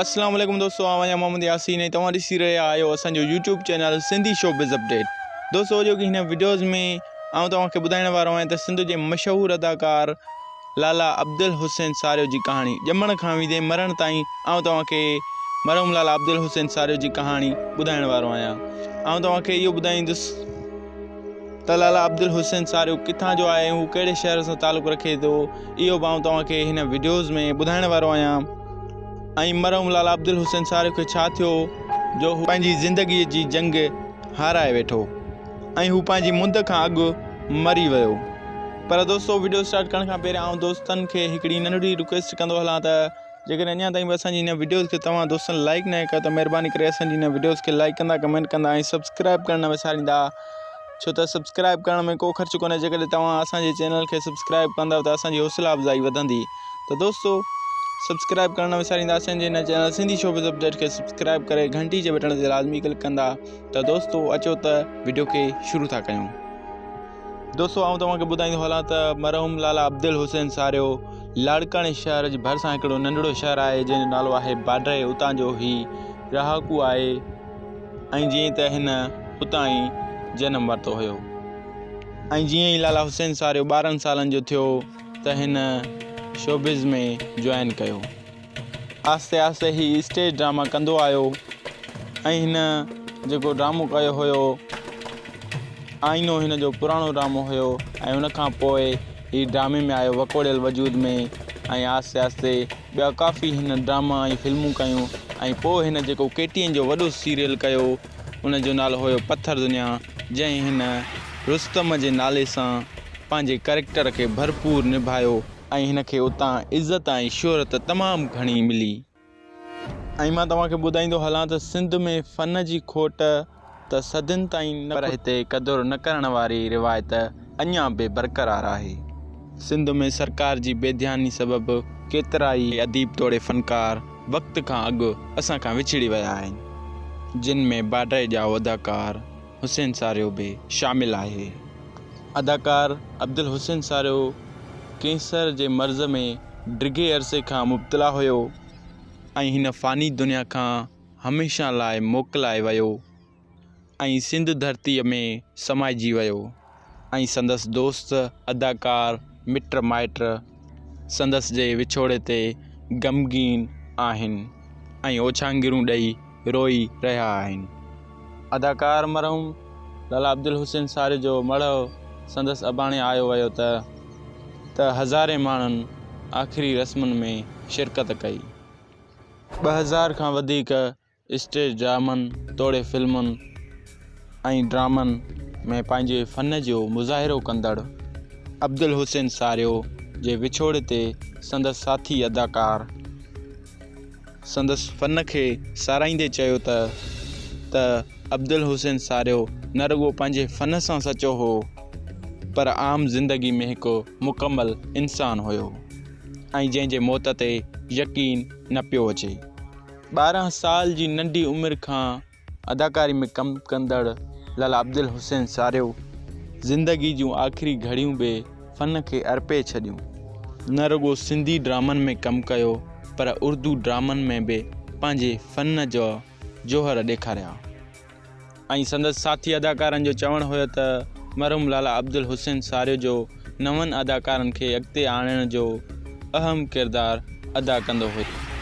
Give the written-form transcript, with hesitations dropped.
اسلام عليڪم دوستو آئون آهيان محمد ياسين ۽ توهان ڏسي رهيا آهيو اسان جو YouTube channel Sindhi showbiz update دوستو اڄوڪي هن وڊيوز ۾ آئون توهان کي ٻڌائڻ وارو آهيان ته سنڌ جي مشهور اداڪار لالا عبدالحسين ساريو جي ڪهاڻي ڄمڻ کان ويندي مرڻ تائين آئون توهان کي مرحوم لالا عبدالحسين ساريو جي ڪهاڻي ٻڌائڻ وارو آهيان آئون توهان کي اهو ٻڌائيندس ته لالا عبدالحسين ساريو ڪٿان جو آهي ۽ هو ڪهڙي شهر سان تعلق رکي ٿو اهو به آئون توهان کي هن وڊيوز ۾ ٻڌائڻ وارو آهيان ۽ مرحوم لالا عبدالحسين ساريو کي ڇا ٿيو جو هو پنهنجي زندگي جي جنگ هارائي ويٺو ۽ هو پنهنجي مند کان اڳ مري ويو پر دوستو وڊيو اسٽارٽ ڪرڻ کان پهريان آئون دوستن کي هڪڙي ننڍڙي رڪويسٽ ڪندو هلان ته جيڪڏهن اڃا تائين به اسان جي هن وڊيوز کي توهان دوستن لائيڪ ناهي ڪيو ته مهرباني ڪري اسان جي هن وڊيوز کي لائيڪ ڪندا ڪمينٽ ڪندا ۽ سبسڪرائب ڪرڻ نه وساريندا ڇو ته سبسڪرائب ڪرڻ ۾ ڪو خرچ ڪونهي جيڪڏهن توهان اسان جي چينل کي سبسڪرائب ڪندا ته اسان جي حوصلا افزائي وڌندي ته دوستو سبسڪرائب ڪرڻ نه وساريندا اسان جي هن چينل سنڌي شوبز اپڊيٽ کي سبسڪرائب ڪري گهنٽي جي بٽڻ تي لازمي ڪلڪ ڪندا ته دوستو اچو ته وڊيو کي شروع ٿا ڪيون. دوستو آئون توهان کي ٻڌائيندو هلان ته مرحوم لالا عبدالحسين ساريو لاڙڪاڻي شهر جي ڀرسان هڪڙو ننڍڙو شهر آهي جنهن جو نالو آهي باڊري اتان جو هي رهاڪو آهي ۽ جيئن ته هن اتان ئي جنم ورتو هيو ۽ جيئن ئي لالا حسين ساريو 12 سالن جو ٿيو ته هن شوبز ۾ جوائن ڪيو. آهستي آهستي هي اسٽيج ڊراما ڪندو آيو ۽ هن جيڪو ڊرامو ڪيو هيو آئينو هن جو پراڻو ڊرامو هيو ۽ ان کان پوء هي ڊرامي ۾ آيو وڪوڙيل وجود ۾ ۽ آهستي آهستي ٻيا ڪافي هن ڊراما ۽ فلمون ڪيون ۽ پوء هن جيڪو ڪي ٽي اين جو وڏو سيريل ڪيو ان جو نالو هيو پٿر دنيا جنهن هن رستم جي نالي سان پنهنجي ڪريڪٽر کي ڀرپور نڀايو ۽ هن کي اتان عزت ۽ شهرت تمام گهڻي ملي. ۽ مان توهان کي ٻڌائيندو هلان ته سنڌ ۾ فن جي کوٽ ته صدين تائين نه پر هتي قدر نه ڪرڻ واري روايت اڃا به برقرار آهي. سنڌ ۾ سرڪار جي بي ڌياني سبب ڪيترائي اديب توڙي فنڪار وقت کان اڳ اسان کان وڇڙي ويا آهن، جن ۾ باڊهه ڄائو اداڪار حسين ساريو به شامل آهي. اداڪار عبدالحسين ساريو ڪينسر جي مرض ۾ ڊگهي عرصي کان مبتلا هيو ۽ هن فاني دنيا کان هميشه لاء موڪلائي ويو ۽ سنڌ ڌرتيء ۾ سمائجي ويو ۽ سندس دوست اداڪار مٽ مائٽ سندس جي وڇوڙي تي غمگين آهن ۽ اوڇانگرون ڏئي روئي رهيا آهن. اداڪار مرحوم لالا عبدالحسين ساري جو مڙهه سندس اباڻي آيو ويو ته ته هزارين ماڻهن آخري رسمن ۾ شرڪت ڪئي. 2000 کان وڌيڪ اسٽيج ڊرامن توڙي فلمن ۽ ڊرامن ۾ پنهنجي فن جو مظاهرو ڪندڙ عبدالحسين ساريو جي وڇوڙي تي سندس ساٿي اداڪار سندس فن کي ساراهيندي چيو ته ته عبدالحسين ساريو نه رڳو پنهنجي فن سان سچو هو پر عام زندگي ۾ هڪ مڪمل انسان هيو ۽ جنهن جي موت تي يقين نه پيو اچي. 12 سال جي ننڍي عمر کان اداڪاري ۾ ڪم ڪندڙ لالا عبدالحسين ساريو زندگي جون آخري گهڙيون به فن کي ارپي ڇڏيون. نه رڳو سنڌي ڊرامن ۾ ڪم ڪيو پر اردو ڊرامن ۾ به پنهنجي فن جا جوهر ڏيکاريا ۽ سندس ساٿي اداڪارن جو چوڻ هيو ته مرحوم لالا عبدالحسين ساريو جو نون اداڪارن کي اڳتي آڻڻ جو اهم ڪردار ادا ڪندو هيو.